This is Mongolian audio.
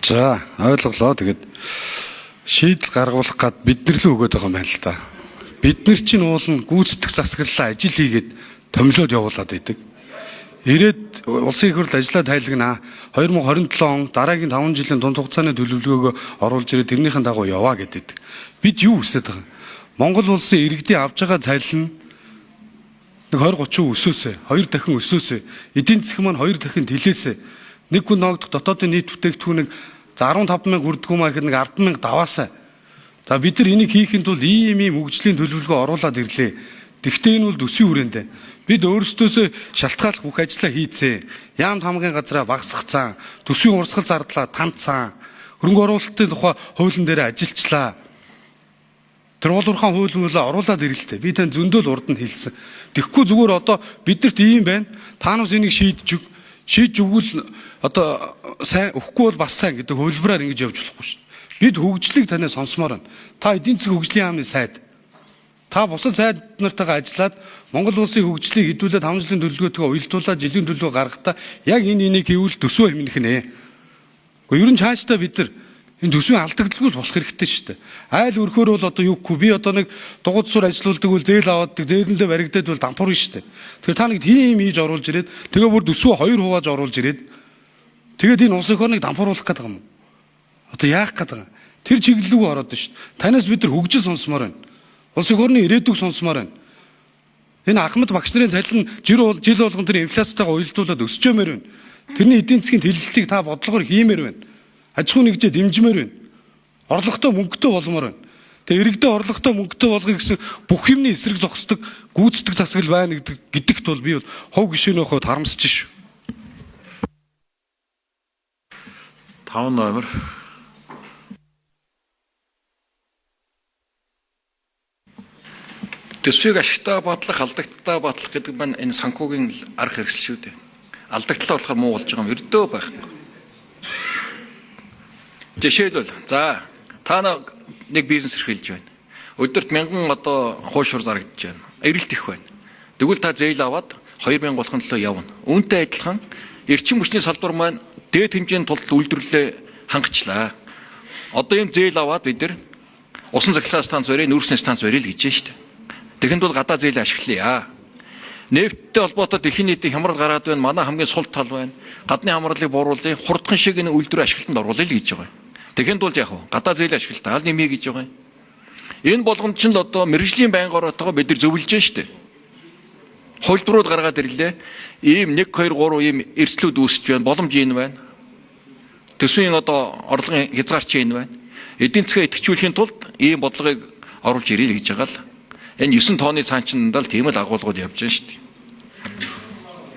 За, ойлголоо. Тэгээд шийдэл гаргуулах гад бид нар л өгөөд байгаа юм байна л да. Бид нар чинь уулна гүйцэтгэх засаглалаа ажил хийгээд томилоод явуулаад байдаг. Ирээд улсын их хурл ажлаа тайлгнаа. 2027 он дараагийн 5 жилийн дунд хугацааны төлөвлөгөөгөө оруулж ирээд тэрнийхэн дагуу яваа гэдэг. Бид юу хүсэж байгаа юм? Монгол улсын иргэдийн авж байгаа цалин нь нэг 20 30% өсөөсэй, хоёр дахин өсөөсэй. Эдийн засаг маань хоёр дахин тэлээсэй. Нэг хүн ноогдох дотоодын нийт бүтээгдэхүүнийг за 15 мянга хүрдэггүй маа гэхэд нэг 10 мянга даваасай. За бид нар энийг хийхин тулд ийм ийм хөгжлийн төлөвлөгөө оруулаад ирлээ. Тэгвэл энэ бол төсвийн хүрээнд. Бид өөрсдөөсөө шалтгааллах бүх ажлаа хийцээ. Яам тамгын газраа багасгацсан, төсвийн урсгал зардлаа тандсан, хөрөнгө оруулалтын тухай хуулийн дээр ажиллачлаа. Тэр уул уурхайн хууль муулаа оруулаад ирэлтэй. Би тань зөндөөл урд нь хэлсэн. Тэгэхгүй зүгээр одоо биднэрт ийм байна. Та нас энийг шийдэж өг. Шийдэж өгвөл одоо сайн, өгөхгүй бол бас сайн гэдэг хувилбараар ингэж явж болохгүй шүү. Бид хөгжлийг танаас сонсомоор байна. Та эдийн засгийн хөгжлийн яамны сайд. Та бусад сайд нартайгаа ажиллаад Монгол улсын хөгжлийг хэдүүлээ 5 жилийн төлөвлөгөөтэйгээ уялдуулаад жилийн төлөвлөгөө гаргахдаа яг энэ энийг хийвэл төсөө хэмнэх нэ. Гэхдээ ер нь цаашдаа бид нар энэ төсвийн алдагдaltaгүй л болох хэрэгтэй шүү дээ. Айл өрхөөр бол одоо юу гэхгүй би одоо нэг дугуйд сур ажилуулдаг бол зээл авааддаг, зээлэнлээ баригдаад бол дампуур шүү дээ. Тэгэхээр та нэг тийм хийж оруулж ирээд тэгээ бүр төсвөө хоёр хувааж оруулж ирээд тэгээд энэ улсын их орныг дампууруулах гэдэг юм. Одоо яах гэдэг юм? Тэр чиглэл рүү ороод шүү дээ. Танаас бид нар хөгжил сонсомоор байна. Улсын их орны ирээдүг сонсомоор байна. Энэ Ахмад багш нарын цалин жил болгон тэр инфляцтайгаа уялдуулаад өсчөөмөр байна. Тэрний эдийн засгийн тэлэлтийг та бодлогоор хиймээр байна. Аж ахуйн нэгжээ дэмжмээр байна. Орлоготой мөнгөтэй болмоор байна. Тэгээ иргэдээ орлоготой мөнгөтэй болгоё гэсэн бүх юмны эсрэг зогсдог гүйцэтгэх засаглал байна гэдэгт бол би бол хов гишүүний хувьд харамсаж шүү. 5 номер. Төсвийг ашигтай батлах, алдагдaltaй батлах гэдэг маань энэ санхүүгийн арга хэрэгсэл шүү дээ. Алдагдлаа болохоор муу болж байгаа юм ердөө байхгүй. Жишээлбэл за та нэг бизнес эрхэлж байна. Өдөрт 1000 одоо хуушур зарагдаж байна. Эрэлт их байна. Тэгвэл та зээл аваад 2000 болохын төлөө явна. Үүнтэй адилхан эрчим хүчний салбар маань дээд хэмжээний тулд үйлдвэрлэлээ хангачлаа. Одоо ийм зээл аваад бид нар усан цахилгаан станц барья, нүүрсний станц барья л гэж байна шүү дээ. Тэгэхэд бол гадаа зээл ашиглая. Нефттэй холбоотой дэлхийн нийтийн хямрал гараад байна. Манай хамгийн сул тал байна. Гадны хамралыг бууруулъя, хурдхан шиг энэ үйлдвэр ашиглалтанд оруулъя л гэж байгаа юм. Тэгэхэд бол яг гадаа зээл ашиглалтаа аль нэмье гэж байгаа юм. Энэ болгонд ч л одоо мэрэгжлийн байнга ороотойгоо бид нар зөвлөж шүү дээ. Хувилбарууд гаргаад ирлээ. Ийм 1 2 3 ийм эрсдлүүд үүсэж байна. Боломж энэ байна. Төсвийн одоо орлогын хязгаарч энэ байна. Эдийн засгаа идэвхжүүлэхийн тулд ийм бодлогыг оруулж ирье л гэж байгаа л. Энэ 9 тооны цаан чинь дандаа л тийм л агуулгууд явж байна шүү дээ.